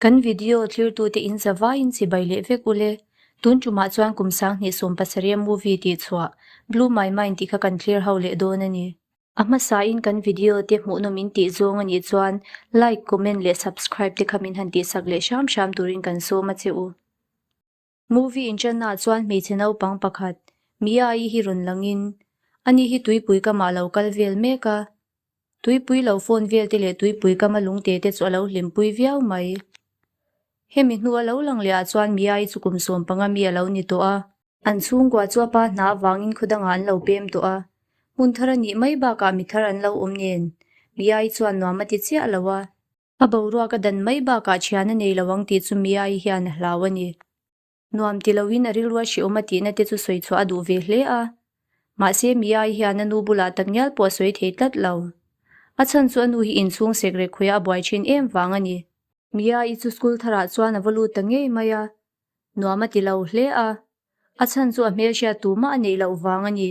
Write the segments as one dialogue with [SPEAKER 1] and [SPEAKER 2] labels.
[SPEAKER 1] Kan video thlirtute in zavaiin chibai leh vek ule. Tun tumah chuan kum 2017 a movie tih chhuah Blue My Mind tih kha kan thlir ho leh dawn a ni. A hmasain kan video te hmuhnawm in tih zawng a nih chuan like, comment leh subscribe te kha min han tihsak leh hram hram turin kan sawm a che u. Movie inṭannaah chuan hmeichhe naupang pakhat, Mia-i hi rawn langin, ani hi tuipui kamah a lo kal vel mek a. Tuipui lo phone vel te leh tuipui kama lungte te chu a lo hlimpui viau mai. Hemi hnu a lo lang leh ah chuan Mia-i chu kum 15 mi a lo ni tawh a. An chhungkua chu a pa hna avangin khaw dangah an lo pem tawh a. Hmun thar a nih mai bakah mi thar an lo awm nen, Mia-i chuan nuam a ti chiah lo a. A boruak a dan mai bakah thian a nei lo ang tih chu Mia-i hian a hlau a ni. Nuam ti loin a rilru a hriawm a tihna te chu sawi chhuah a duh ve hle a. Mahse Mia-i hian a nu bulah tak ngial pawh a sawi thei tlat lo. A chhan chu a nu hi inchhung sekrek khawiah a buai thin em vang a ni. Mia-i chu school tharah chuan a va lut ta ngei mai a. Nuam a ti lo hle a. A chhan chu a hmelhriat tumah a neih loh vang a ni.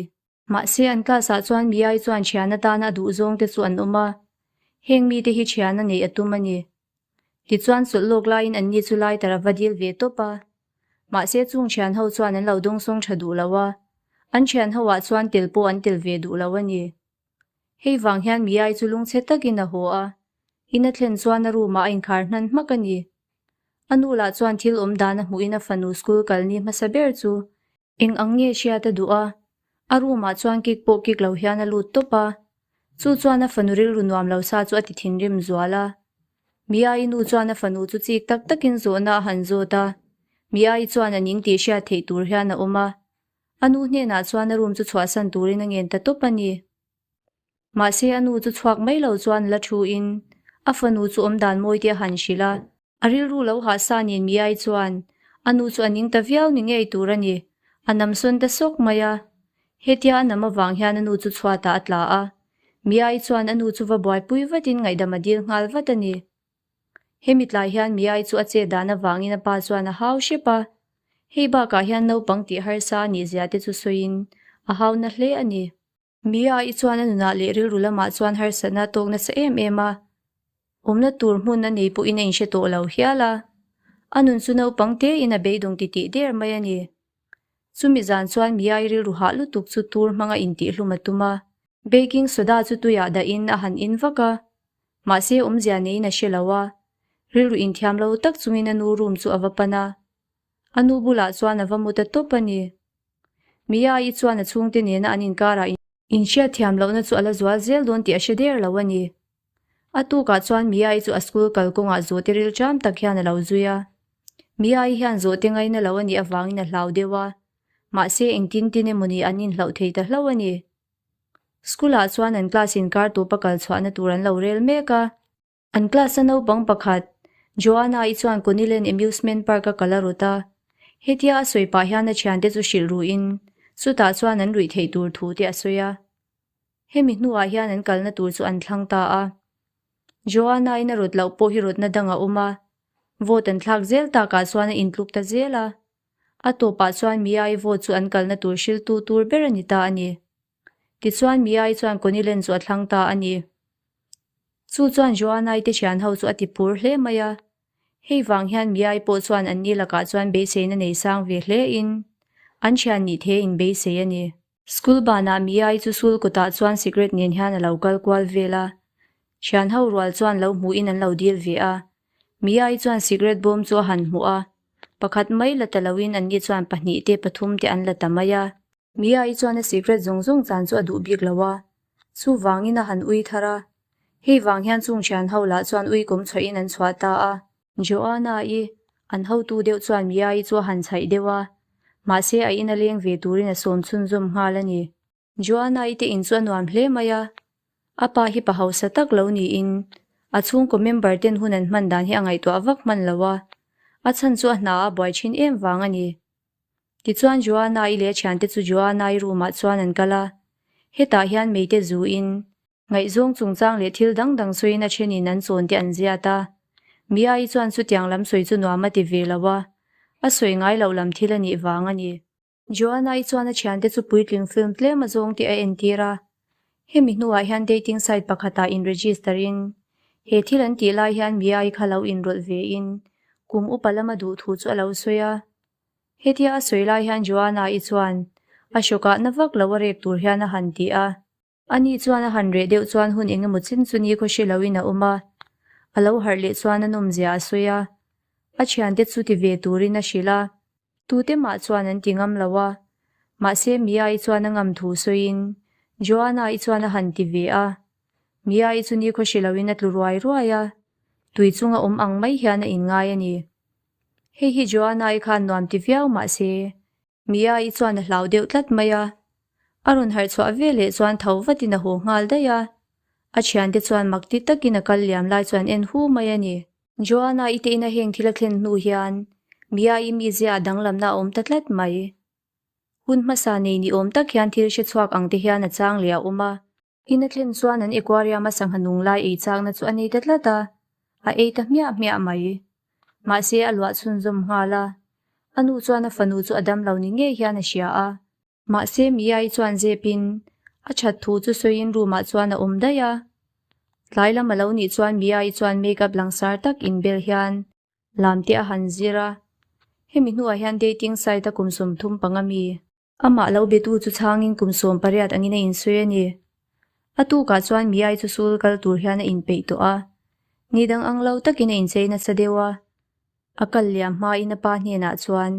[SPEAKER 1] Mahse an class ah chuan Miyai chuan thian atana a duh zawng te chu an awm a, heng mite hi thian a neih a tum a ni. Tichuan chawlh lawk laiin an ni chu lighter a va dil ve tawp a. Mahse chung thian ho chuan an lo dawngsawng tha duh lo a, an thian ho ah chuan tel pawh an tel ve duh lo a ni. Hei vang hian Miyai chu lungchhe takin a haw a, in a thlen chuan a room ah a inkhar hnan hmak a ni. A nu lah chuan thil awm dan a hmuhin a fanu school kal ni hmasa ber chu Eng ang nge hriat a duh a? A room ah chuan kik pawh kik lo hian a lut tawp a. Chu chuan a fanu rilru nuam lo sa chu a ti thinrim zual a. Mia-i nu chuan a fanu chu chik tak takin zawhna a han zawt a. Mia-i chuan a ning tih hriat theih tur hian a awm a. A nu hnenah chuan a room chu chhuahsan turin a ngen ta tawp a ni. Mahse a nu chu chhuak mai lo chuan la thu in a fanu chu awmdan mawi te a han hrilh a. A rilru lo hah sa nen Miai chuan a nu chu a ning ta viau ni ngei tur a ni. A nam sawn ta sawk mai a. Hetia a nam avang hian a nu chu chhuatah a tla a. Miai chuan a nu chu va buaipui vatin ngaihdam a dil nghal vat a ni. Hemi tlai hian Miai chu a chet dan avangin a pa chuan a hau hrep a. Hei bakah hian naupang tih harsa a nih zia te chu sawiin a hau na hle a ni. Mia i chuan a nunah leh rilru lamah chuan harsatna a tawk nasa em em a, awmna tur hmun a nei pawhin a inhre tawh lo hial a. A nun chu naupang tein a beidawng titih der mai a ni. Chumi zan chuan Mia i rilru hah lutuk chu tur hmanga intihhlum a tum a. Baking soda chu tuiah dahin a han in vak a, mahse awmzia neiin a hre lo a, rilru inthiam lo tak chungin a nu room chu a va pan a. A nu bulah chuan a va mu ta tawp a ni. Mia-i chuan a chhungte nena an inkarah inhriatthiam lohna chu a la zual zel dawn tih a hre der lo a ni. A tukah chuan Mia-i chu a school kalkawngah zawhte rilṭam tak hian a lo zui a. Mia-i hian zawhte ngaina lo a nih avangin a hlau deuh a, mahse engtin tin emawni an inhlauh thei ta hlauh a ni. School-ah chuan an class inkar tupa kal chhuahna tur an lo rel mek a. An class a naupang pakhat, Joanna-i chuan Coneyland Amusement Park a kal a rawt a. Hetia a sawi pah hian a thiante chu hrilh ruhin, chutah chuan an ruih theih tur thu te a sawi a. Hemi hnuah hian an kalna tur chu an thlang ta a. Joanna-in a rawt loh pawh hi rawtna dang a awm a. Vote an thlak zel takah chuan a intluk ta zel a. A tawpah chuan Mia-i vote chu an kalna tur hriltu tur ber a ni ta a ni. Tichuan Mia-i chuan Coneyland chu a thlang ta a ni. Chu chuan Joanna-i te thian ho chu a ti phur hle mai a. Hei vang hian Mia-i pawh chuan an ni lakah chuan beiseina nei sang ve hle in an thian nih the in beisei a ni. School banah Mia-i chu sul kutah chuan cigarette nen hian a lo kal kual vel a. Thian ho rual chuan lo hmuhin an lo dil ve a. Mia-i chuan cigarette bawm chu a han hmuh a. Pakhat mai la ta loin an ni chuan pahnih te pathum te an la ta mai a. Mia-i chuan a cigarette zawng zawng chan chu a duh bik lo a, chuvangin a han ui thar a. Hei vang hian chung thian ho lah chuan ui kawm chhuahin an chhuah ta a. Joanna-i, an hotu deuh chuan Mia-i chu a han chhaih deuh a, mahse a in a leng ve turin a sawm chhunzawm nghal a ni. Joanna-i te in chu a nuam hle mai a, a pa hi pa hausa tak lo niin a chhungkaw member ten hun an hman dan hi a ngaihtuah vak hman lo a, a chhan chu a hna a buai thin em vang a ni. Tichuan Joanna-i leh a thiante chu Joanna-i room-ah chuan an kal a, hetah hian meite zuin, ngaihzawng chungchang leh thil dang dang sawiin a thenin an chawn te an ziat a. Mia-i chuan chutiang lam sawi chu nuam a ti ve lo a, a sawi ngai loh lam thil a nih vang a ni. Joanna-i chuan a thiante chu puitling film tlem a zawng tih a entir a, hemi hnuah hian dating site pakhatah in register in, he thil an tih lai hian Mia-i kha lo inrawlh ve in. Kum upa lama duh thu chu a lo sawi a. Hetia a sawi lai hian Joanna-i chuan a hrawkah na vak lo a rek tur hian a han ti a. Ani chuan a han reh deuh chuan hun eng emaw chin chu ni khawhri loin a awm a. A lo harh leh chuan a nawmzia a sawi a. A thiante chu ti ve turin a hrilh a. Tute mah chuan an ti ngam lo a. Mahse Mia-i chuan a ngam thu sawiin Joanna-i chuan a han ti ve a. Mia-i chu ni khawhri loin a tlu ruai ruai a. Tui chunga awm ang mai hian a inngai a ni. Hei hi Joanna-i khan nuam ti viau mahse Mia-i chuan a hlau deuh tlat mai a. A rawn harh chhuah ve leh chuan tho vatin a haw nghal daih a. A thiante chuan mak ti takin a kal liam lai chuan en hu mai a ni. Joanna-i te ina heng thil a thlen hnu hian Mia-i mizia a danglamna a awm ta tlat mai. Hun hmasa nei ni awm tak hian thil hre chhuak ang te hian a chang leh a awm a. In a thlen chuan an aquarium a sangha nung lai ei chakna chu a nei ta tlat a, a ei ta hmiah hmiah mai. Mahse a luah chhunzawm nghal a, a nu chuan a fanu chu a damlo ni ngei hian a hria a. Mahse Mia-i chuan zepin a that thu chu sawiin room ah chuan a awm daih a. Tlai lam a lo nih chuan Mia-i chuan make up langsar tak inbel hian lam te a han zir a. Hemi hnuah hian dating site a kum 35 mi Amah lo betu chu chhangin kum 18 angin a insawi a ni. A tukah chuan Miai chu sul kal tur hian a inpeih tawh a. Ni dang ang lo takin a inchei nasa deuh a. A kal liam hmain a pa hnenah chuan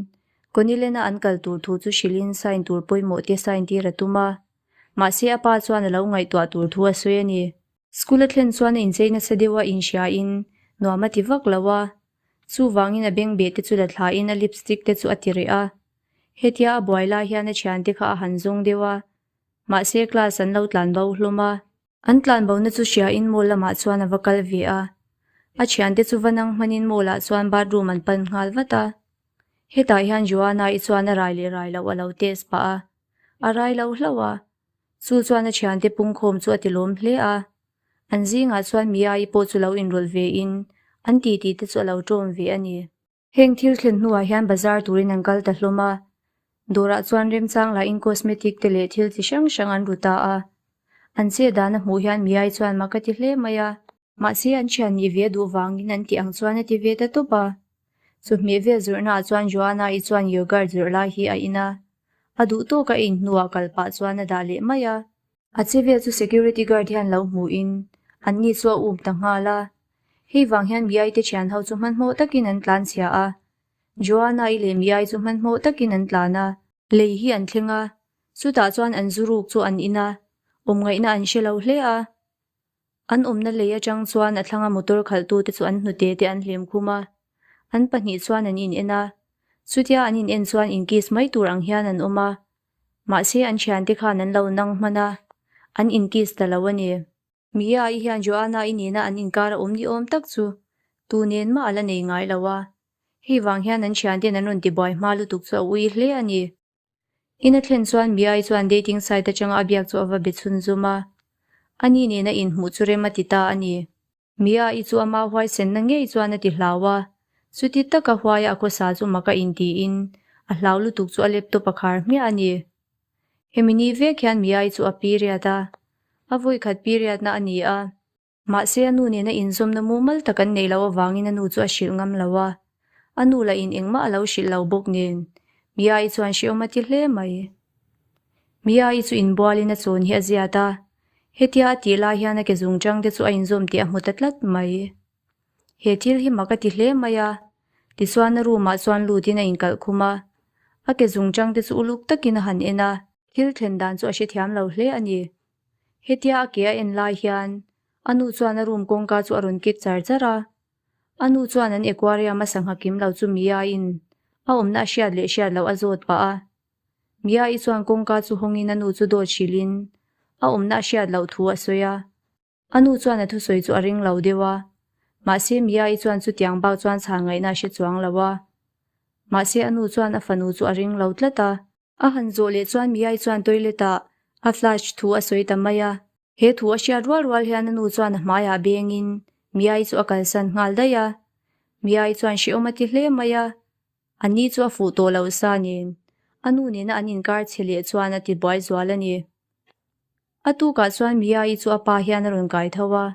[SPEAKER 1] Conilena an kal tur thu chu hrilhin sign tur pawimawh te sign tir a tum a. Mahse a pa chuan a lo ngaihtuah tur thu a sawi a ni. School a thlen chuan a inchei nasa deuh a inhriain nuam a ti vak lo a. Chuvangin a bengbeh te chu la thlain a lipstick te chu a ti reh a. Hetia a buai lai hian a thiante kha a han zawng deuh a, mahse class an lo tlan bo hlawm a. An tlan bona chu hriain mall lamah chuan a va kal ve a. A thiante chu va nang hmanin mall ah chuan bathroom an pan nghal vat a. Hetah hian Joanna-i chuan a rai leh rai loh a lo test pah a, a rai lo hlauh a. Chu chuan a thiante pungkhawm chu a ti lawm hle a. An zingah chuan Mia-i pawh chu lo inrawlh vein an titi te chu a lo ṭawm ve a ni. Heng thil thlen hnuah hian bazar turin an kal ta hlawm a, dawrah chuan remchang lahin cosmetic te leh thil chi hrang hrang an ru ta a. An che dan a hmuh hian Miai chuan mak a ti hle mai a. Mahse an thian nih ve duh vangin an tih ang chuan a ti ve ta tawp a. Chawhmeh vel zawrhnaah chuan Joanna-i chuan yogurt zawrh lai hi a in a, a duh tawk a in hnuah kal pah chuan a dah leh mai a. A che vel chu security guard hian lo hmuhin an ni chu a um ta nghal a. Hei vang hian Miai te thian ho chu hmanhmawh takin an tlan chhia a. Joanna-i leh Miai chu hmanhmawh takin an tlan a. Lei hi an thleng a, chutah chuan an zu ruk chu an in a, awmngaihna an hre lo hle a. An awmna lei atang chuan a thlanga motor khalhtute chu an hnute te an hlim khum a. An pahnih chuan an in en a, chutia an in en chuan in kiss mai tur ang hian an awm a. Mahse an thiante khan an lo nang hman a, an in kiss ta lo a ni. Mia-i hian Joanna-i nena an inkar a awm ni awm tak chu tu nen mah a la nei ngai lo a, hei vang hian an thianten an rawn tibuai hma lutuk chu a ui hle a ni. In a thlen chuan Mia-i chuan dating site atanga a biak chu a va be chhunzum a, ani nena inhmuh chu rem a ti ta a ni. Mia-i chu ama huaisenna ngei chuan a ti hlau a, chuti taka huaia a khawsa chu mak a intiin a hlau lutuk chu a laptop a khar hmiah a ni. Hemi ni vek hian Mia-i chu a period a, a vawikhat period-na a ni a. Mahse a nu nena inzawmna mumal tak an neih loh avangin a nu chu a hrilh ngam lo a, a nu lah in engmah a lo hrilh lo bawk nen Mia-i chuan hrehawm a ti hle mai. Mia-i chu inbualin a chawn hi a ziat a, hetia a tih lai hian a ke zung chang te chu a inzawm tih a hmu ta tlat mai. He thil hi mak a ti hle mai a, tichuan a room ah chuan lutin a inkalh khum a, a ke zung chang te chu uluk takin a han en a. Thil thlen dan chu a hrethiam lo hle a ni. Hetia a ke a en lai hian a nu chuan a room kawngka chu a rawn kik char char a, A nu chuan an aquarium a sangha kim lo chu Mia-in a awmna a hriat leh hriat loh a zawt pah a. Mia-i chuan kawngka chu hawngin a nu chu dawt hrilhin a awmna a hriat loh thu a sawi a. A nu chuan a thusawi chu a ring lo deuh a. Mahse Mia-i chuan chutiang bak chuan chhan ngaihna a hre chuang lo a. Mahse a nu chuan a fanu chu a ring lo tlat a. A han zawh leh chuan Mia-i chuan toilet ah a flash thu a sawi ta mai a. He thu a hriat rual rual hian a nu chuan a hmaiah bengin Miai chu a kalsan nghal daih a. Miai chuan hrehawm a ti hle mai a. A ni chu a fuh tawh loh sa nen a nu nena an inkar chhe leh chuan a ti buai zual a ni. A tukah chuan Miai chu a pa hian a rawn kai tho a.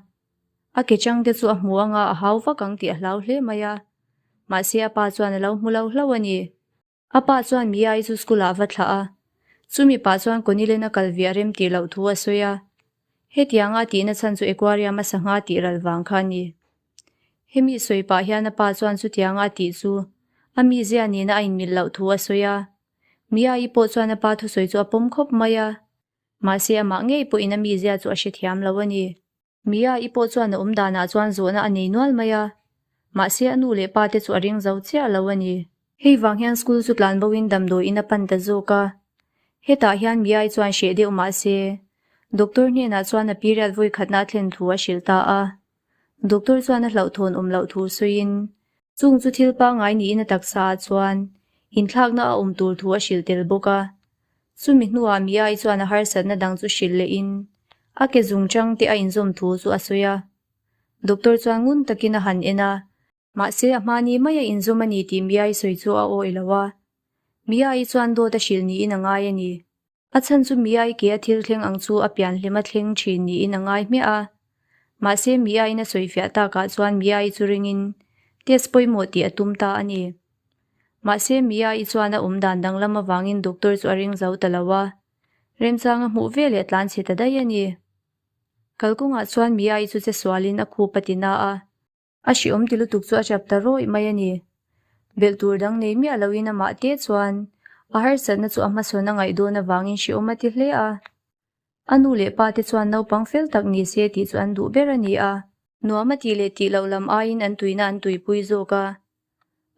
[SPEAKER 1] A ke chang te chu a hmu anga a hau vak ang tih a hlau hle mai a. Mahse a pa chuan a lo hmu lo hlauh a ni. A pa chuan Mia-i chu school ah a va thlah a, chumi pah chuan Konilen a kal viah rem tih loh thu a sawi a. Hetianga a tihna chhan chu aquarium a sangha tih ral vang kha a ni. Hemi sawi pah hian a pa chuan chutianga a tih chu a mizia nena a inmilh loh thu a sawi a. Mia-i pawh chuan a pa thusawi chu a pawm khawp mai a, mahse amah ngei pawhin a mizia chu a hrethiam lo a ni. Mia-i pawh chuan a awm danah chuan zawhna a nei nual mai a, mahse a nu leh pa te chu a ring zo chiah lo a ni. Hei vang hian school chu tlan bo in damdawiin a pan ta zawk a, hetah hian Mia-i chuan hreh deuh mahse doctor hnenah chuan a period vawi khatna a thlen thu a hrilh ta a. Doctor chuan a hlauhthawn awm loh thu sawiin chung chu thil pangngai niin a taksa ah chuan inthlakna a awm tur thu a hrilh tel bawk a. Chumi hnuah Mia-i chuan a harsatna dang chu hrilh lehin a ke zungchang te a inzawm thu chu a sawi a. Doctor chuan ngun takin a han en a. Mahse a hmani mai a inzawm a ni tih Mia-i sawi chu a awih lo a. Mia-i chuan dawt a hrilh niin a ngai a ni. A chhan chu Mia-i ke a thil thleng ang chu a pian hlim a thleng thin niin a ngai hmiah a. Mahse Mia-in a sawi fiah takah chuan Mia-i chu ringin test pawimawh tih a tum ta a ni. Mahse Mia-i chuan a awm dan danglam avangin doctor chu a ring zo ta lo a, remchang a hmuh veleh a tlan chhe ta daih a ni. Kalkawngah chuan Mia-i chu che sualin a khup a ti na a. A hriawm ti lutuk chu a chap ta rawih mai a ni. Belh tur dang nei miah loin amah te chuan a harsatna chu a hmasawn a ngaih dawn avangin hriawm a ti hle a. A nu leh pa te chuan naupang fel tak ni se tih chu an duh ber a ni a. Nuam a tih leh tih loh lam aiin an tuina an tuipui zawk a.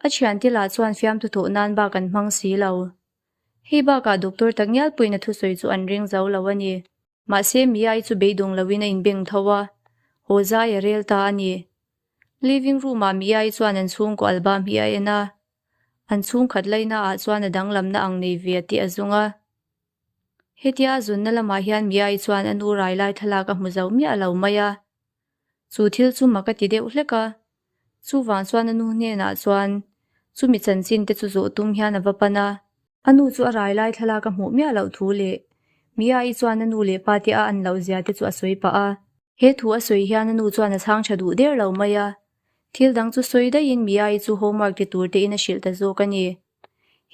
[SPEAKER 1] A thiante lah chuan fiamthu thawh nan bak an hmang si lo. Hei bakah doctor tak ngial pawhin a thusawi chu an ring zo lo a ni. Mahse Mia-i chu beidawng loin a inbeng tho a, haw zai a rel ta a ni. Living room-ah Mia-i chuan an chhungkaw album hi a en a, an chhungkhat laina ah chuan a danglamna ang nei ve a tih a zung a. Hetia a zunna lamah hian Mia-i chuan a nu rai lai thlalak a hmu zo miah lo mai a. Chu thil chu mak a ti deuh hlek a, chuvang chuan a nu hnenah chuan chumi chanchin te chu zawh tum hian a va pan a. A nu chu a rai lai thlalak a hmuh miah loh thu leh Mia-i chuan a nu leh pa te a an loh zia te chu a sawi pah a. He thu a sawi hian a nu chuan a chhang tha duh der lo mai a, thil dang chu sawi daihin Mia-i chu homework ti tur tein a hrilh ta zawk a ni.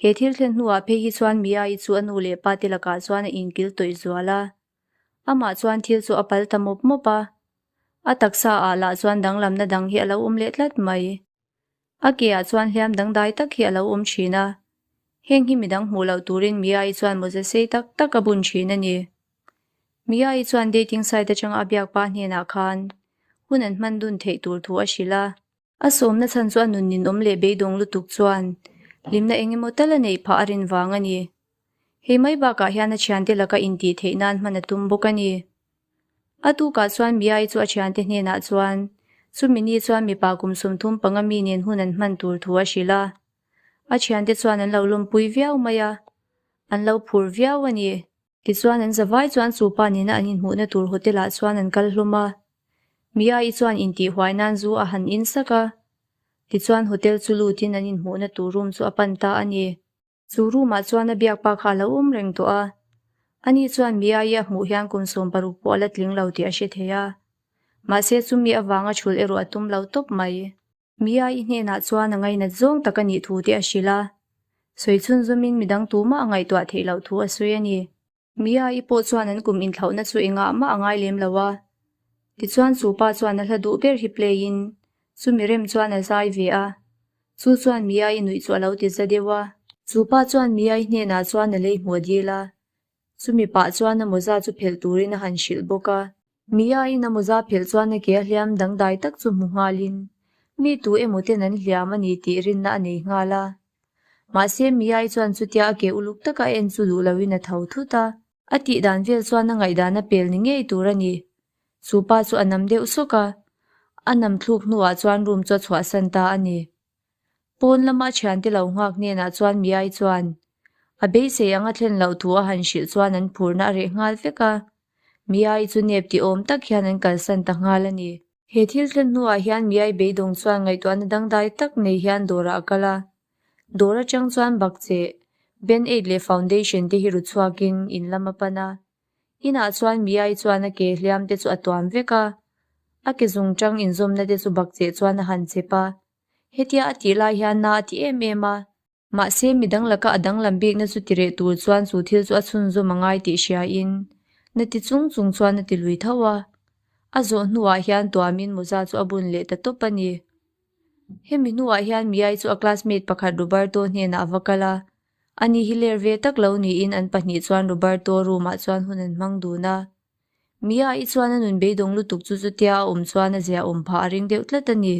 [SPEAKER 1] He thil thlen hnuah phei hi chuan Mia-i chu a nu leh pa te lakah chuan a inkil tawih zual a. Amah chuan thil chu a pal ta mawp mawp a, a taksa ah lah chuan danglamna dang hi a lo awm leh tlat mai. A ke ah chuan hliam dangdai tak hi a lo awm thin a, heng hi midang hmuh loh turin Mia-i chuan mawza sei tak tak a bun thin a ni. Mia-i chuan dating site atanga a biak pa hnenah khan hun an hman dun theih tur thu a hrilh a. A sawmna chhan chu a nun ninawm leh beidawng lutuk chuan hlimna eng emaw tal a neih phah a rin vang a ni. Hei mai bakah hian a thiante laka intih theih nan hman a tum bawk a ni. A tukah chuan Mia-i chu a thiante hnenah chuan chumi ni chuan mipa kum 35 mi nen hun an hman tur thu a hrilh a. A thiante chuan an lo lawmpui viau mai a, an lo phur viau a ni. Tichuan an zavai chuan chu pa nena an inhmuhna tur hotel ah chuan an kal hlawm a. Mia-i chuan intih huai nan zu a han in sak a. Tichuan hotel chu lutin an inhmuhna tur room chu a pan ta a ni. Chu room ah chuan a biak pa kha a lo awm reng tawh a, ani chuan Mia-i a hmuh hian kum 60 pawh a la tling lo tih a hre thei a, mahse chumi avanga chhul erawh a tum lo tawp mai. Mia-i hnenah chuan a ngainat zawng tak a nih thu te a hrilh a, sawi chhunzawmin midang tumah a ngaihtuah theih loh thu a sawi a ni. Mia-i pawh chuan an kum inthlauhna chu engah mah a ngai lem lo a. Tichuan chu pa chuan a hla duh ber hi play in chumi rem chuan a zai ve a. Chu chuan Mia-i nuih chu a lo ti za deuh a. Chu pa chuan Mia-i hnenah chuan a lei hmuh a dil a. Chumi pah chuan a mawza chu phelh turin a han hrilh bawk a. Mia-in a mawza phelh chuan a ke a hliam dangdai tak chu hmu nghalin mi tu emaw ten an hliam a ni tih rinna a nei nghal a. Mahse Mia-i chuan chutia a ke uluk taka a en chu duh loin a tho thut a. A tih dan vel chuan a ngaihdan a pel ni ngei tur a ni. Chu pa chu a nam deuh sawk a, a nam thluk hnuah chuan room chu a chhuahsan ta a ni. Pawn lama a thiante lo nghak hnenah chuan Mia-i chuan a beisei anga thlen loh thu a han hrilh chuan an phurna a reh nghal vek a. Mia-i chu nep ti awm tak hian an kalsan ta nghal a ni. He thil thlen hnuah hian Mia-i beidawng chuan ngaihtuahna dangdai tak nei hian dawrah a kal a. Dawr atang chuan bakcheh, Band-Aid leh foundation te hi ru chhuakin in lam a pan a. Inah chuan Mia-i chuan a ke hliam te chu a tuam vek a. A ke zungtang inzawmna te chu bakcheh chuan a han chep a. Hetia a tih lai hian na a ti em em a. Mahse, midang laka a danglam bikna chu tireh tur chuan chu thil chu a chhunzawm a ngai tih hriain na ti chung chung chuan a ti lui tho a. A zawh hnuah hian tuamin mawza chu a bun leh ta tawp a ni. Hemi hnuah hian Miai chu a classmate pakhat Roberto hnenah a va kal a. Ani hi ler ve tak lo niin an pahnih chuan Roberto room-ah chuan hun an hmang dun a. Mia-i chuan a nun beidawng lutuk chu chutia a awm chuan a zia awm phah a ring deuh tlat a ni.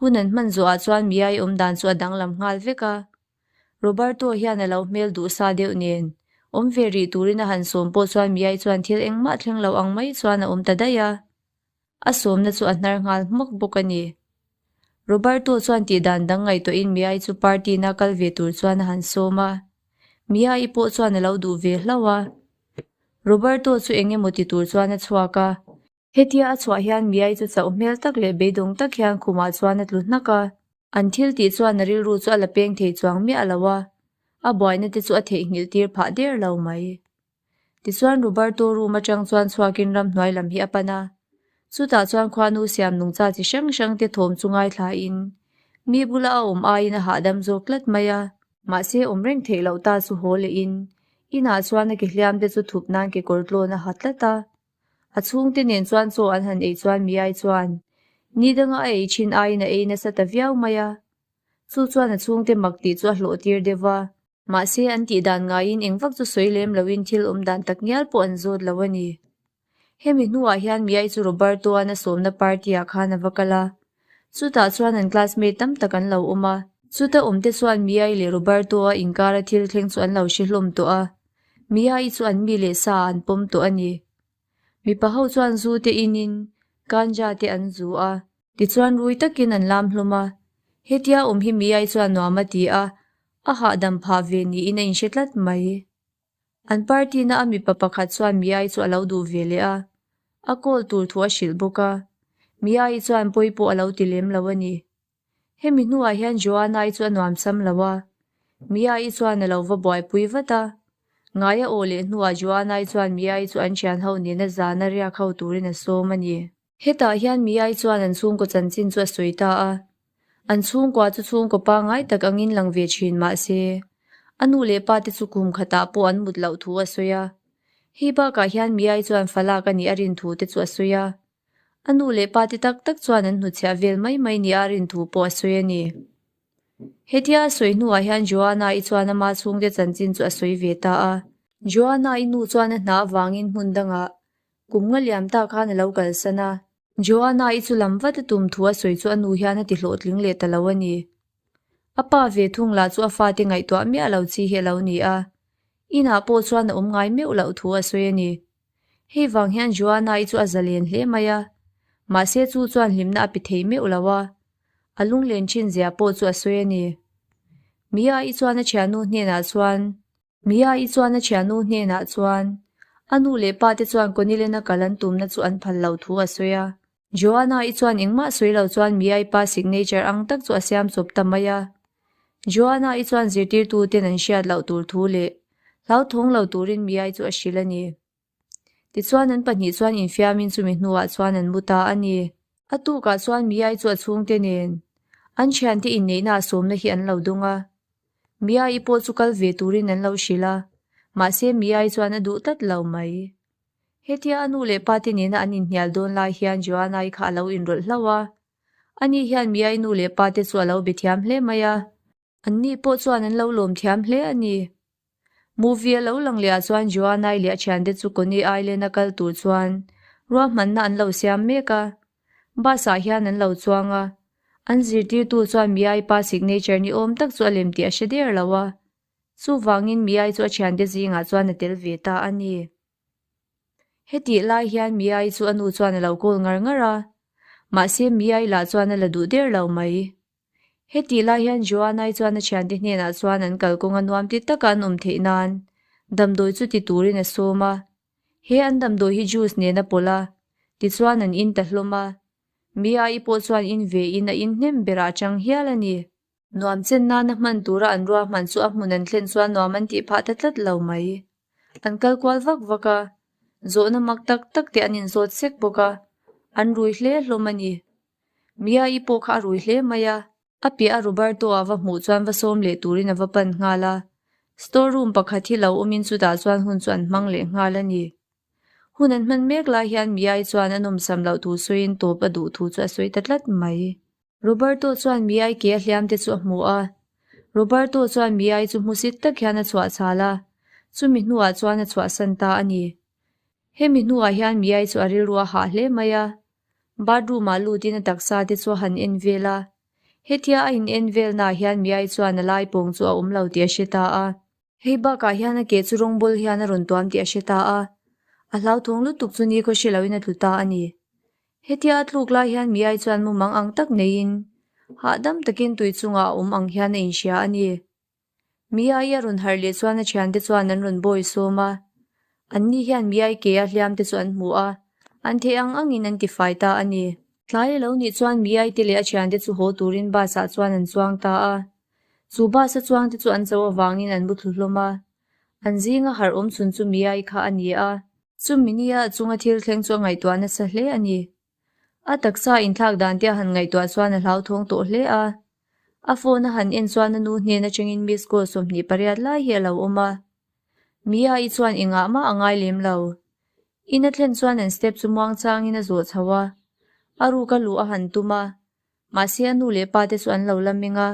[SPEAKER 1] Hun an hman zawhah chuan Mia-i awm dan chu a danglam nghal vek a. Roberto hian a lo hmel duh sa deuh nen, awm ve rih turin a han sawm pawh chuan Mia-i chuan thil engmah thleng lo ang mai chuan a awm ta daih a. A sawmna chu a hnar nghal hmawk bawk a ni. Roberto chuan tih dan dang ngaihtuahin Mia-i chu party-na kal ve tur chuan a han sawm a. Mia-i pawh chuan a lo duh ve hlauh a. Roberto chu eng emaw ti tur chuan a chhuak a. Hetia a chhuah hian Mia-i chu chauh hmel tak leh beidawng tak hian khumah chuan a tlu hnak a. An thil tih chuan a rilru chu a la peng thei chuang miah lo a, a buaina te chu a theihnghilh tir phah der lo mai. Tichuan Roberto room atang chuan chhuakin ramhnuai lam hi a pan a. Chutah chuan khuanu siam nungcha chi hrang hrang te thawm chu ngaithlain mi bula a awm aiin a hahdam zawk tlat mai a. Mahse awm reng theih loh ta chu haw lehin inah chuan a ke hliam te chu thup nan kekawr tlawn a ha tlat a. A chhungte nen chuan chaw an han ei chuan Miai chuan ni danga a ei thin aiin a ei nasa ta viau mai a. Chu chuan a chhungte mak tih chu a hlawh tir deuh a. Mahse an tih dan ngaiin eng vak chu sawi lem loin thil awm dan tak ngial pawh an zawt lo a ni. Hemi hnuah hian Miai chu Roberto-a'n a sawmna party-ah khan a va kal a. Chutah chuan an classmate tam tak an lo awm a. Chuta awmte chuan Miai leh Roberto-a inkara thil thleng chu an lo hre hlawm tawh a. Miai chu an mi leh sa ah an pawm tawh a ni. Mipa ho chuan zu te inin ganja te an zu a. Tichuan rui takin an lam hlawm a. Hetia awm hi Miai chuan nuam a ti a, a hahdam phah ve niin a inhre tlat mai. An party na a mipa pakhat chuan Miai chu a lo duh ve leh a, a call tur thu a hrilh bawk a. Miai chuan pawi pawh a lo ti lem lo a ni. Hemi hnuah hian Joanna-i chu a nuam sam lo a, Mia-i chuan a lo va buaipui vat a. Ngaia aw leh hnuah Joanna-i chuan Mia-i chu an thian ho nena zana riak ho turin a sawm a ni. Hetah hian Mia-i chuan an chhungkaw chanchin chu a sawi ta a. An chhungkua chu chhungkaw pangngai tak angin lang ve thin mah se, a nu leh pa te chu kum khatah pawh an mut loh thu a sawi a. Hei bakah hian Mia-i chuan falak a nih a rin thu te chu a sawi a. A nu leh pa te tak tak chuan an hnutchhiah vel mai mai nia a rin thu pawh a sawi a ni. Hetia a sawi hnuah hian Joanna-i chuan ama chhungte chanchin chu a sawi ve ta a. Joanna-i nu chuan a hna avangin hmun dangah kum nga liam ta khan a lo kalsan a. Joanna-i chu lam vat a tum thu a sawi chu a nu hian a ti hlawhtling leh ta lo a ni. A pa ve thung lah chu a fate ngaihtuah miah lo chi hi a lo ni a. Inah pawh chuan a awm ngai meuh loh thu a sawi a ni. Hei vang hian Joanna-i chu a zalen hle mai a, mahse chu chuan hlimna a pe thei meuh lo a, a lunglen thin zia pawh chu a sawi a ni. Mia-i chuan a thiannu hnenah chuan Mia-i chuan a thiannu hnenah chuan a nu leh pa te chuan Conilena kal an tumna chu an phal loh thu a sawi a. Joanna-i chuan engmah sawi lo chuan Mia-i pa signature ang tak chu a siam chawp ta mai a. Joanna-i chuan zirtirtu ten an hriat loh tur thu leh hlauthawng lo turin Mia-i chu a hrilh a ni. Tichuan an pahnih chuan infiamin chumi hnuah chuan an mu ta a ni. A tukah chuan Mia-i chu a chhungte nen an thiante inneihna a sawmna hi an lo dung a. Mia-i pawh chu kal ve turin an lo hrilh a, mahse Mia-i chuan a duh tlat lo mai. Hetia a nu leh pa te nena an inhnial dawn lai hian Joanna-i kha a lo inrawlh hlauh a. Ani hian Mia-i nu leh pa te chu a lo be thiam hle mai a. Anni pawh chuan an lo lawm thiam hle a ni. Movie a lo lang leh ah chuan Joanna-i leh a thiante chu Coney Island a kal tur chuan ruahmanna an lo siam mek a. Bus ah hian an lo chuang a. An zirtirtu chuan Mia-i pa signature ni awm tak chu a lem tih a hre der lo a. Chuvangin Mia-i chu a thiante zingah chuan a tel ve ta a ni. Hetih lai hian Mia-i chu a nu chuan a lo call ngar ngar a, mahse Mia-i lah chuan a la duh der lo mai. Hetih lai hian Joanna-i chuan a thiante hnenah chuan an kalkawnga nuam ti taka an awm theih nan damdawi chu ti turin a sawm a. He an damdawi hi juice nen a pawlh a, tichuan an in ta hlawm a. Mia-i pawh chuan in ve in a in hnem berah a chang hial a ni. Nuam chen nana hman tura an ruahman chu a hmun an thlen chuan nuam an tih phah ta tlat lo mai. An kal kual vak vak a, zawhna mak tak tak te an inzawt sek bawk a, an rui hle hlawm a ni. Mia-i pawh kha a rui hle mai a. A piah a Roberto a va hmuh chuan va sawm leh turin a va pan nghal a. Store room pakhat hi lo awmin chutah chuan hun chu an hmang leh nghal a ni. Hun an hman mek lai hian Mia-i chuan a nawmsam loh thu sawiin tawp a duh thu chu a sawi ta tlat mai. Roberto chuan Mia-i ke a hliam te chu a hmu a. Roberto chuan Mia-i chu hmusit tak hian a chhuah chhal a, chumi hnuah chuan a chhuahsan ta a ni. Hemi hnuah hian Mia-i chu a rilru a hah hle mai a. Bathroom ah lutin a taksa te chu a han en vel a. Hetia a in en velnaah hian Mia-i chuan a lai pawng chu a awm lo tih a hre ta a. Hei bakah hian a ke chu rawngbawl hian a rawn tuam tih a hre ta a, a hlauthawng lutuk chu ni khaw hre loin a tlu ta a ni. Hetia a tluk lai hian Miai chuan mumang ang tak neiin hahdam takin tui chungah a awm ang hian a inhria a ni. Miai a rawn harh leh chuan a thiante chuan an rawn bawi sawm a, anni hian Miai ke a hliam te chu an hmu a, an theih ang angin an tifai ta a ni. Tlai a lo nih chuan Miai te leh a thiante chu haw turin bus ah chuan an chuang ta a. Chu bus a chuang te chu an cho avangin an bu thlu hlawm a, an zinga harh awm chhun chu Miai kha a ni a. Chumi nia a chunga thil thleng chu a ngaihtuah nasa hle a ni. A taksa inthlak dan te a han ngaihtuah chuan a hlauthawng tawh hle a. A phone a han en chuan a nu hnen atangin miss call 28 lai hi a lo awm a. Miai chuan engah mah a ngai lem lo. In a thlen chuan an step chu muangchangin a zawh chho a. A ruk a luh a han tum a. Mahse a nu leh pa te chu an lo la meng a,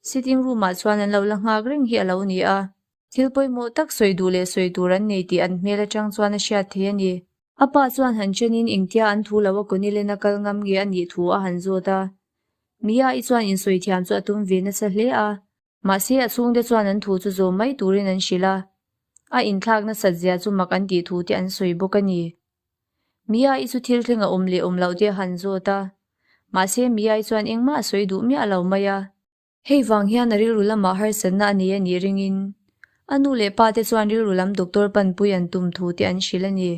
[SPEAKER 1] sitting room ah chuan an lo la nghak reng hi a lo ni a. Thil pawimawh tak sawi duh leh sawi tur an nei tih an hmel atang chuan a hriat thei a ni. A pa chuan han chenin engtia an thu lo a Kawnilen a kal ngam nge a nih thu a han zawt a. Mia-i chuan insawi thiam chu a tum ve nasa hle a. Mahse a chhungte chuan an thu chu zawm mai turin an hrilh a. A inthlak nasat zia chu mak an tih thu te an sawi bawk a ni. Mia-i chu thil thleng a awm leh awm loh te a han zawt a. Mahse Mia-i chuan engmah a sawi duh miah lo mai a. Hei vang hian a rilru lamah harsatna a nei a nih ringin a nu leh pa te chuan rilru lam doctor panpui an tum thu te an hrilh a ni.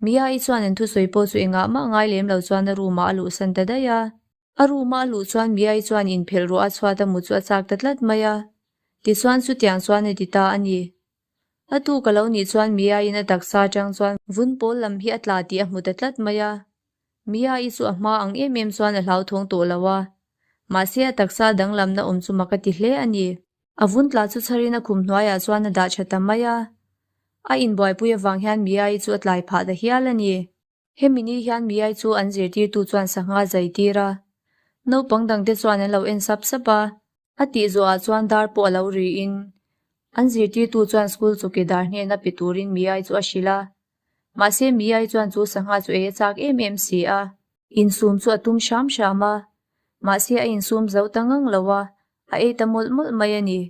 [SPEAKER 1] Mia-i chuan an thusawi pawh chu engah mah ngai lem lo chuan a room ah a luhsan ta daih a. A room a luh chuan Miai chuan inphelh ruah a chhuat a mu chu a chak ta tlat mai a, tichuan chutiang chuan a ti ta a ni. A tuk a lo nih chuan Miaiin a taksa atang chuan vun pawl lam hi a tla tih a hmu ta tlat mai a. Miai chu a hma ang em em chuan a hlauthawng tawh lo a, mahse a taksa danglamna awm chu mak a ti hle a ni. A vun tla chu chharin a khum hnuaiah chuan a dah tha ta mai a, a inbuaipui avang hian Miai chu a tlai phah ta hial a ni. Hemi ni hian Miai chu an zirtirtu chuan sangha zai tir a, naupang dangte chuan an lo en sap sap a. A tih zawhah chuan dar pawh a lo riin an zirtirtu chuan school chawkidar hnena pe turin Miai chu a hrilh a. Mahse Miai chuan chu sangha chu ei a chak em em si a. Insum chu a tum hram hram a, mahse a insum zo ta ngang lo a, a ei ta mawlh mawlh mai a ni.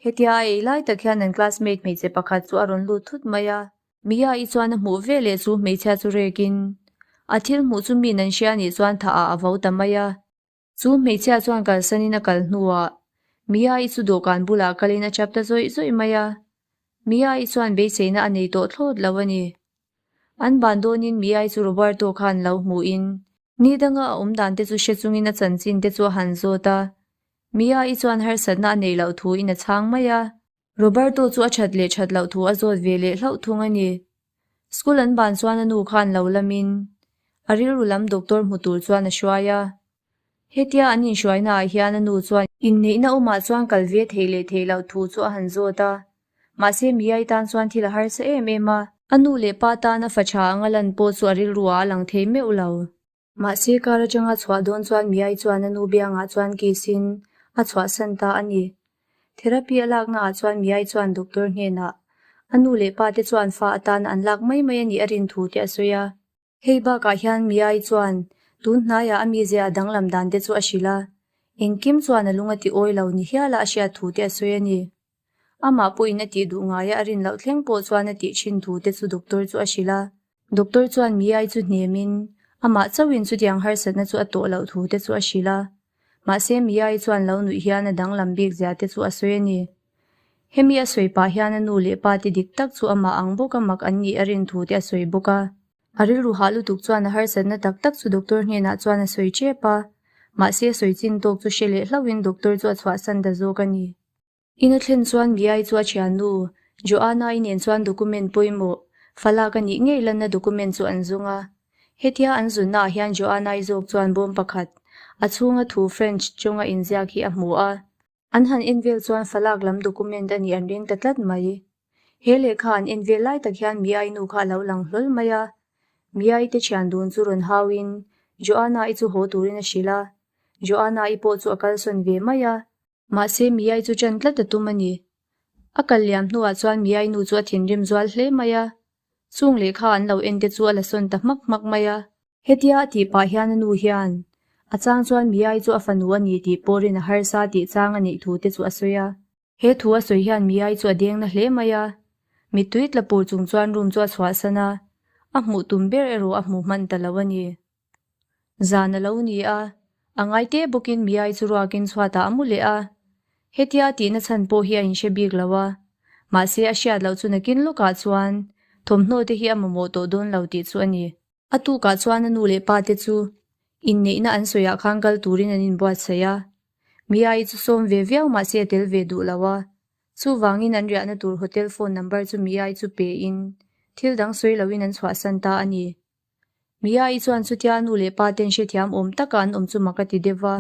[SPEAKER 1] Hetia a ei lai tak hian an classmate hmeichhe pakhat chu a rawn lut thut mai a. Mia-i chuan a hmuh ve leh chu hmeichhia chu rekin a thil hmuh chu mi nan hria nih chuan thah ah a vo ta mai a. Chu hmeichhia chuan kalsanin a kal hnuah Mia-i chu dawhkan bulah kalin a chap ta zawih zawih mai a. Mia-i chuan beiseina a nei tawh thlawt lo a ni. An ban dawnin Mia-i chu Roberto khan lo hmuhin ni danga a awm dan te chu hre chungin a chanchin te chu a han zawt a. Mia-i chuan harsatna a neih loh thuin a chhang mai a. Roberto chu a that leh that loh thu a zawt ve leh hlauh thung a ni. School an ban chuan a nu khan lo lamin a rilru lam doctor hmu tur chuan a hruai a. Hetia an inhruaina ah hian a nu chuan inneihna awmah chuan kal ve theih leh theih loh thu chu a han zawt a. Mahse Miai tan chuan thil a harsa em em a. A nu leh pa tana fa tha anga lan pawh chu a rilru ah a lang thei meuh lo. Mahse kar atanga chhuah dawn chuan Miai chuan a nu biangah chuan kiss-in a chhuahsan ta a ni. Therapy a lakna ah chuan Miai chuan doctor hnenah a nu leh pa te chuan fa atana an lak mai mai a nih a rin thu te a sawi a. Hei bakah hian Miai chuan tun hnaiah a mizia a danglam dan te chu a hrilh a, engkim chuan a lung a ti awi lo ni hiala a hriat thu te a sawi a ni. Amah pawhin a tih duh ngaia a rin loh thleng pawh chuan a tih thin thu te chu doctor chu a hrilh a. Doctor chuan Miai chu hnemin amah chauhin chutiang harsatna chu a tawh loh thu te chu a hrilh a. Mahse Miai chuan lo nuih hian a danglam bik zia te chu a sawi a ni. Hemi a sawi pah hian a nu leh pa te dik tak chu amah ang bawka mak an nih a rin thu te a sawi bawk a. A rilru hah lutuk chuan a harsatna tak tak chu doctor hnenah chuan a sawi tep a. Mahse sawi chin tawk chu hre leh hlauhin doctor chu a chhuahsan ta zawk a ni. In a thlen chuan Miai chu a thiannu Joanna-i nen chuan document pawimawh, falak a nih ngei lanna document chu an zawng a. Hetia an zunnaah hian Joanna-i zawk chuan bawm pakhat, a chhunga thu French tawnga inziak hi a hmu a. An han en vel chuan falak lam document a nih an ring ta tlat mai. He lehkha an en vel lai tak hian Miai nu kha a lo lang hlawl mai a. Miai te thian dun chu rawn hauin Joanna-i chu haw turin a hrilh a. Joanna-i pawh chu a kalsawn ve mai a. Mahse Miai chu ṭan tlat a tum a ni. A kal liam hnuah chuan Miai nu chu a thinrim zual hle mai a. Chung lehkha an lo en te chu a la sawn ta hmak hmak mai a. Hetia a tih pah hian a nu hian a chang chuan Miai chu a fanu a ni tih pawh rin a harsa tih chang a neih thu te chu a sawi a. He thu a sawi hian Miai chu a deng na hle mai a. Mittui tla pur chung chuan room chu a chhuahsan a, a hmuh tum ber erawh a hmuh hman ta lo a ni. Zan a lo ni a, a ngai te bawkin Miai chu ruakin chhuatah a mu leh a. Hetia a tihna chhan pawh hi a inhre bik lo a, mahse a hriat loh chu nakin lawkah chuan thawmhnaw te hi a mamawh tawh dawn lo tih chu a ni. A tukah chuan a nu leh pa te chu inneihna an sawiah khan kal turin an inbuatsaih a. Mia-i chu sawm ve viau mahse a tel ve duh lo a. Chuvangin an riahna tur hotel phone number chu Mia-i chu pein thil dang sawi loin an chhuahsan ta a ni. Mia-i chuan chutia a nu leh pa ten hrethiam awm taka an awm chu mak a ti deuh va.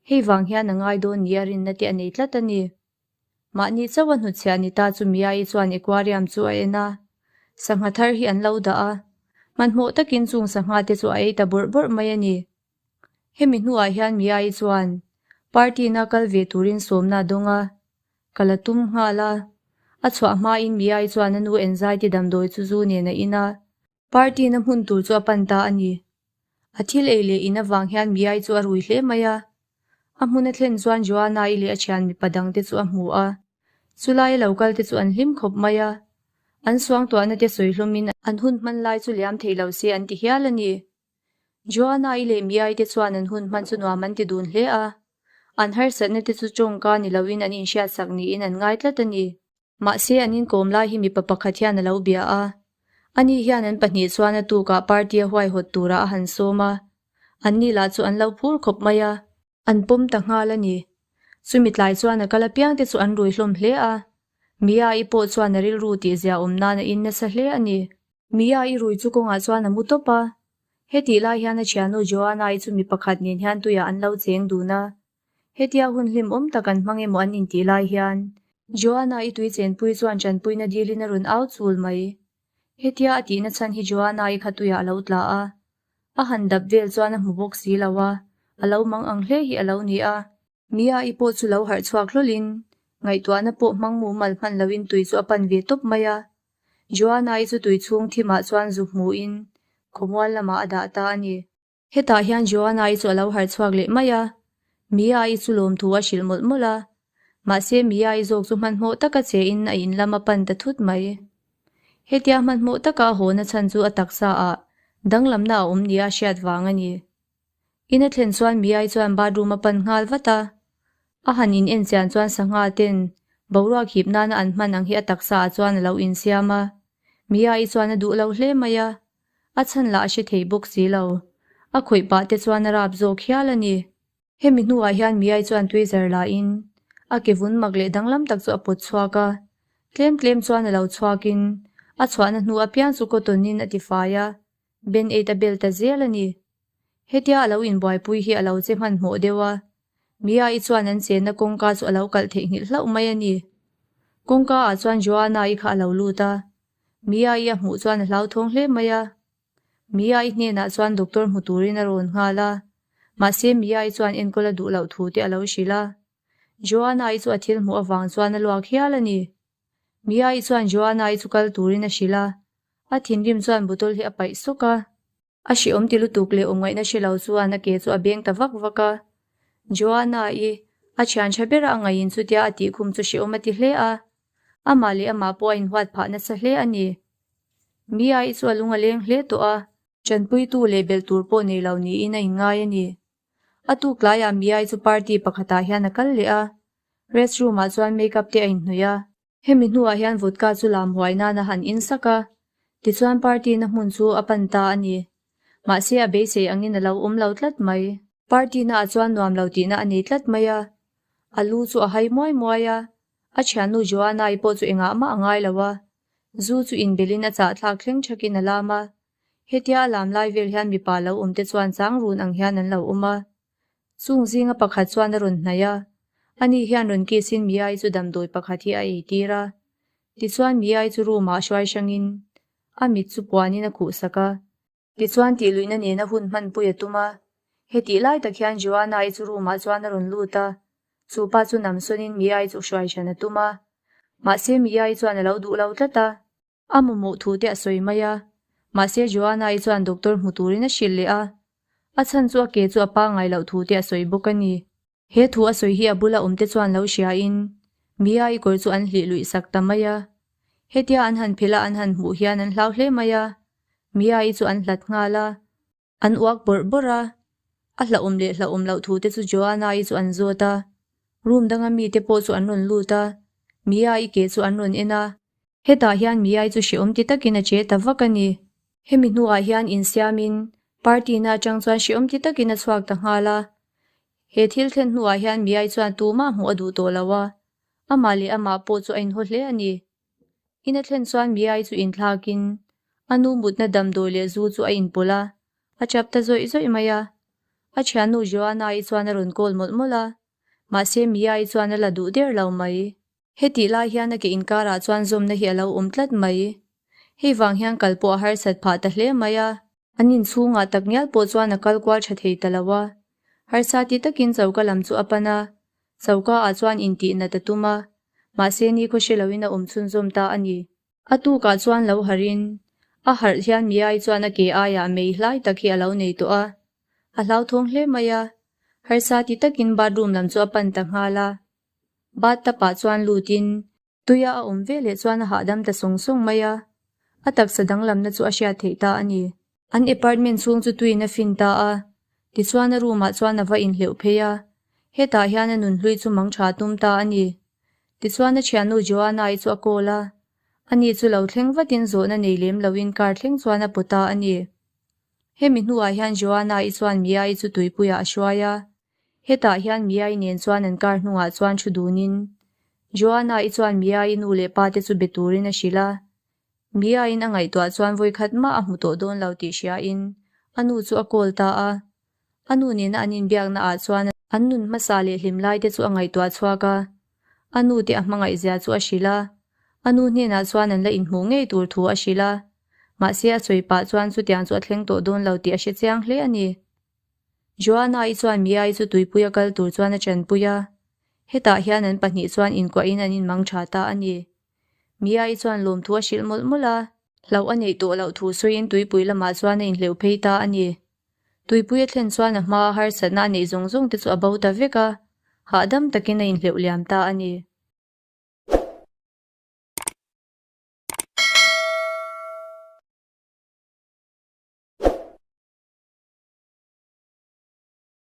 [SPEAKER 1] Hei vang hian a ngai dawn nia rinna te a nei tlat a ni. Mahni chauh a hnutchhiah ni ta chu Mia-i chuan aquarium chu a en a, sangha thar hi an lo dah a, hmanhmawh takin chung sangha te chu a ei ta bawrh bawrh mai a ni. Hemi hnuah hian Mia-i chuan party-na kal ve turin sawmna a dawng a, ka la tum nghal a. A chhuah hmain Mia-i chuan a nu anxiety damdawi chu zu nen a in a, Party-na hmun tur chu a pan ta a ni. A thil ei leh in avang hian Miai chu a rui hle mai a. A hmun a thlen chuan Joanna-i leh a thian mipa dangte chu a hmu a. Chulai a lo kal te chu an hlim khawp mai a. An suangtuahna te sawi hlawmin an hun hman lai chu liam thei lo se an ti hial a ni. Joanna-i leh Miai te chuan an hun hman chu nuam an ti dun hle a. An harsatna te chu tawngka ni loin an inhriatsak niin an ngai tlat a ni. Mahse an inkawm lai hi mipa pakhat hian a lo bia a. Ani hian an pahnih chuan a tukah party a huaihawt turah a han sawm a. Anni lah chu an lo phur khawp mai a. An pawm ta nghal a ni. Chumi tlai chuan a kal apiang te chu an rui hlawm hle a. Mia-i pawh chuan a rilru tih zia awm nan a in nasa hle a ni. Mia-i rui chu kawngah chuan a mu tawp a. Hetih lai hian a thiannu Joanna-i chu mi pakhat nen hian tuiah an lo cheng dun a. Hetia hun hlimawm tak an hmang emaw an intih lai hian Joanna-i tui chenpui chuan tanpuina dilin a rawn au chul mai. Hetia a tihna chhan hi Joanna-i kha tuiah a lo tla a, a han dap vel chuan a hmu bawk si lo a, a lo mang ang hle hi a lo ni a. Mia-i pawh chu lo harh chhuak hlawlhin ngaihtuahna pawh hmang mumal hman loin tui chu a pan ve tawp mai a. Joanna-i chu tui chhung thimah chuan zu hmuin khawmual lamah a dah ta a ni. Hetah hian Joanna-i chu a lo harh chhuak leh mai a, Mia-i chu lawmthu a hrilh mawlh mawlh a. Mahse Mia-i zawk chu hmanhmawh taka che in a in lam a pan ta thut mai. Hetia hmanhmawh taka a hawna chhan chu a taksa ah danglamna a awm nia a hriat vang a ni. In a thlen chuan Mia-i chuan bathroom a pan nghal vat a. A han in en chian chuan sangha ten boruak hip nana an hman ang hi a taksa ah chuan a lo insiam a. Mia-i chuan a duh lo hle mai a. A chhan lah a hre thei bawk si lo. A khawih pah te chuan a rap zawk hial a ni. Hemi hnuah hian Miai chuan tui zar lahin a ke vun mak leh danglam tak chu a pawt chhuak a. Tlem tlem chuan a lo chhuakin a chhuahna hnu apiang chu cotton-in a tifai a, band-aid a bel ta zel a ni. Hetia a lo inbuaipui hi a lo che hmanhmawh deuh a, Mia-i chuan an chenna kawngka chu a lo kalh theihnghilh hlauh mai a ni. Kawngka ah chuan Joanna-i kha a lo lut a, Mia-i a hmuh chuan a hlauthawng hle mai a. Mia-i hnenah chuan doctor hmu turin a rawn nghal a, mahse Mia-i chuan enkawl a duh loh thu te a lo hrilh a. Joanna-i chu a thil hmuh avang chuan a luak hial a ni. Mia-i chuan Joanna-i chu kal turin a hrilh a, a thinrim chuan bottle hi a paih sawk a. A hreawm ti lutuk leh awmngaihna hre lo chuan a ke chu a beng ta vak vak a. Joanna-i a thian tha bera a ngaihin chutia a tihkhum chu hreawm a ti hle a. Amah leh amah pawh a inhuat phah nasa hle a ni. Mia-i chu a lung a leng hle tawh a. Tanpuitu leh belh tur pawh nei lo niin a inngai a ni. A tuk tlaiah Mia-i chu party pakhatah hian a kal leh a. Restroom-ah chuan make-up te a inhnawih a. Hemi hnuah hian vodka chu lam huai nan a han in sak a, tichuan party na hmun chu a pan ta a ni. Mahse a beisei angin a lo awm lo tlat mai. Party na ah chuan nuam lo tihna a nei tlat mai a, a lu chu a hai muai muai a, a thiannu Joanna-i pawh chu engah mah a ngai lo a, zu chu inbelhin a chahthlak thleng thakin a lam a. Hetia a lam lai vel hian mipa lo awm te chuan chang run ang hian an lo awm a. Chung zinga pakhat chuan a rawn hnaih a, ani hian rawn kiss in Mia-i chu damdawi pakhat hi a ei tir a. Tichuan Mia-i chu room ah hruai hrangin a mit chu puanin a khuh sak a. Tichuan tih luihna nena hun hmanpui a tum a. Hetih lai tak hian Joanna-i chu room ah chuan a rawn lut a, chu pa chu namsawnin Mia-i chu hruai hran a tum a. Mahse Mia-i chuan a lo duh lo tlat a. A mamawh thu te a sawi mai a, mahse Joanna-i chuan doctor hmu turin a hrilh leh a, a chhan chu a ke chu a pangngai loh thu te a sawi bawk a ni. He thu a sawi hi a bula awm te chuan lo hriain Mia-i kawr chu an hlih luih sak ta mai a. Hetia an han phelh a an han hmuh hian an hlau hle mai a, Mia-i chu an hlat nghal a. An uak bawrh bawrh a, a hlauhawm leh hlauhawm loh thu te chu Joanna-i chu an zawt a. Room danga mite pawh chu an rawn lut a, Mia-i ke chu an rawn en a. Hetah hian Mia-i chu hrehawm ti takin a che ta vak a ni. Hemi hnuah hian insiamin party na atang chuan hrehawm ti takin a chhuak ta nghal a. He thil thlen hnuah hian Mia-i chuan tumah hmuh a duh tawh lo a, amah leh amah pawh chu a inhaw hle a ni. In a thlen chuan Miai chu inthlakin a nu mutna damdawi leh zu chu a inpawlh a, a chap ta zawih zawih mai a. A thiannu Joanna-i chuan a rawn call mawlh mawlh a, mahse Miai chuan a la duh der lo mai. Hetih lai hian a ke inkarah chuan zawmna hi a lo awm tlat mai. Hei vang hian kal pawh a harsat phah ta hle mai a. An inchhungah tak ngial pawh chuan a kal kual tha thei ta lo a. Harsa ti takin choka lam chu a pan a, choka ah chuan intih nat a tum a, mahse nikhaw hre loin a awm chhunzawm ta a ni. A tukah chuan lo harhin, a harh hian Miai chuan a ke aiah mei hlai tak hi a lo nei tawh a. A hlauthawng hle mai a, harsa ti takin bathroom lam chu a pan ta nghal a. Bathtub ah chuan lutin Tuia a awm ve leh chuan a hahdam ta sawng sawng mai a, a taksa danglamna chu a hriat theih ta a ni. An apartment chhung chu tuiin a fin ta a, tichuan a room ah chuan a va inhleuh phei a, hetah hian a nunhlui chu mang tha tum ta a ni. Tichuan a thiannu Joanna-i chu a call a, ani chu lo thleng vatin zawhna nei lem loin car thleng chuan a pawt ta a ni. Hemi hnuah hian Joanna-i chuan Mia-i chu tuipuiah a hruai a, Hetah hian Mia-i nen chuan an car hnungah chuan thu dunin Joanna-i chuan Mia-i nu leh pa te chu be turin a hrilh a. Mia-in a ngaihtuah chuan vawikhat mah a hmu tawh dawn lo tih hriain a nu chu a call ta a. A nu nena an inbiakna ah chuan an nun hmasa leh hlim lai te chu a ngaihtuah chhuak a. A nu te a hmangaih zia chu a hrilh a. A nu hnenah chuan an la inhmuh ngei tur thu a hrilh a. Mahse a sawi pah chuan chutiang chu a thleng tawh dawn lo tih a hre chiang hle a ni. Joanna-i chuan Mia-i chu tuipuia kal tur chuan a chanpui a, hetah hian an pahnih chuan inkuahin an inmang tha ta a ni. Mia-i chuan lawmthu a hrilh mawlh mawlh a, hlauh a neih tawh loh thu sawiin tuipui lamah chuan a inhleuh phei ta a ni. Tuipui a thlen chuan a hmaa harsatna a neih zawng zawng te chu a bo ta vek a, hahdam takin a inhleuh liam ta a ni.